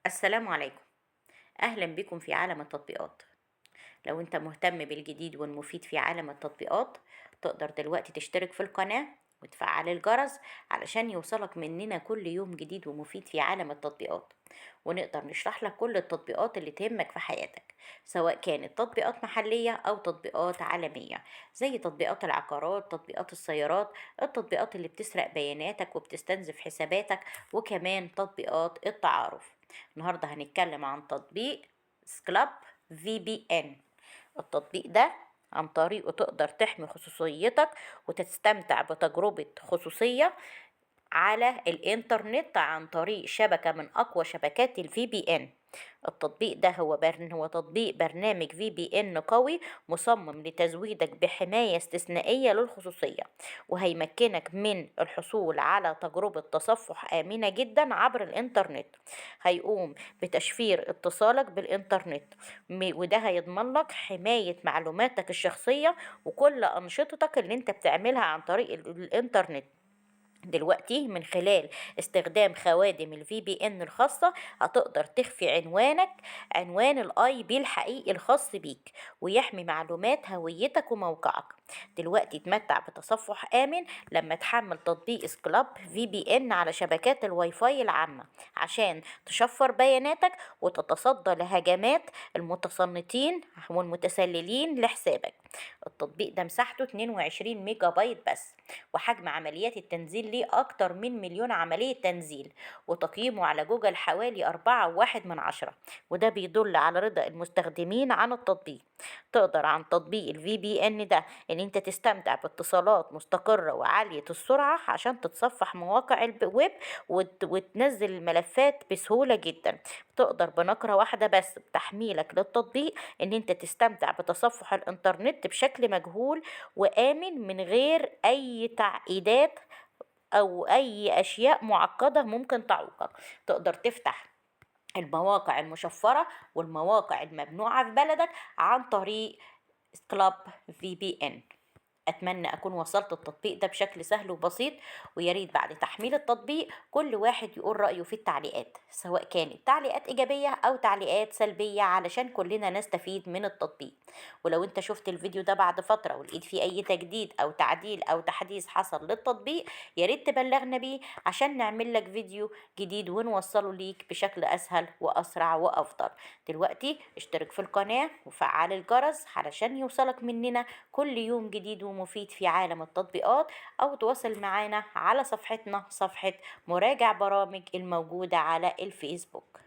السلام عليكم، أهلا بكم في عالم التطبيقات. لو أنت مهتم بالجديد والمفيد في عالم التطبيقات تقدر دلوقتي تشترك في القناة وتفعل الجرس علشان يوصلك مننا كل يوم جديد ومفيد في عالم التطبيقات، ونقدر نشرح لك كل التطبيقات اللي تهمك في حياتك، سواء كانت تطبيقات محلية أو تطبيقات عالمية زي تطبيقات العقارات، تطبيقات السيارات، التطبيقات اللي بتسرق بياناتك وبتستنزف حساباتك، وكمان تطبيقات التعارف. النهاردة هنتكلم عن تطبيق سكلاب VPN. التطبيق ده عن طريقه تقدر تحمي خصوصيتك وتستمتع بتجربة خصوصية على الانترنت عن طريق شبكة من أقوى شبكات ال VPN. التطبيق ده هو تطبيق برنامج VPN قوي مصمم لتزويدك بحماية استثنائية للخصوصية، وهيمكنك من الحصول على تجربة تصفح آمنة جدا عبر الانترنت. هيقوم بتشفير اتصالك بالانترنت، وده هيضمن لك حماية معلوماتك الشخصية وكل أنشطتك اللي انت بتعملها عن طريق الانترنت. دلوقتي من خلال استخدام خوادم ال VPN الخاصة هتقدر تخفي عنوان ال IP الحقيقي الخاص بيك، ويحمي معلومات هويتك وموقعك. دلوقتي تمتع بتصفح آمن لما تحمل تطبيق سكلاب VPN على شبكات الواي فاي العامة عشان تشفر بياناتك وتتصدى لهجمات المتصنتين والمتسللين لحسابك. التطبيق ده مساحته 22 ميجا بايت بس، وحجم عمليات التنزيل ليه أكتر من 1,000,000 عملية تنزيل، وتقييمه على جوجل حوالي 4.1، وده بيدل على رضا المستخدمين عن التطبيق. تقدر عن تطبيق ال VPN ده إن أنت تستمتع باتصالات مستقرة وعالية السرعة عشان تتصفح مواقع الويب وتنزل الملفات بسهولة جدا. تقدر بنقرة واحدة بس بتحميلك للتطبيق إن أنت تستمتع بتصفح الإنترنت بشكل مجهول وآمن من غير أي تعقيدات أو أي أشياء معقدة ممكن تعوقك. تقدر تفتح المواقع المشفرة والمواقع الممنوعة في بلدك عن طريق سكلاب VPN. أتمنى أكون وصلت التطبيق ده بشكل سهل وبسيط، ويا ريت بعد تحميل التطبيق كل واحد يقول رأيه في التعليقات، سواء كانت تعليقات إيجابية أو تعليقات سلبية، علشان كلنا نستفيد من التطبيق. ولو أنت شفت الفيديو ده بعد فترة ولقيت فيه أي تجديد أو تعديل أو تحديث حصل للتطبيق، يا ريت تبلغنا بيه عشان نعمل لك فيديو جديد ونوصله ليك بشكل أسهل وأسرع وأفضل. دلوقتي اشترك في القناة وفعل الجرس علشان يوصلك مننا كل يوم جديد ومفيد في عالم التطبيقات، أو تواصل معانا على صفحتنا، صفحة مراجع برامج الموجودة على الفيسبوك.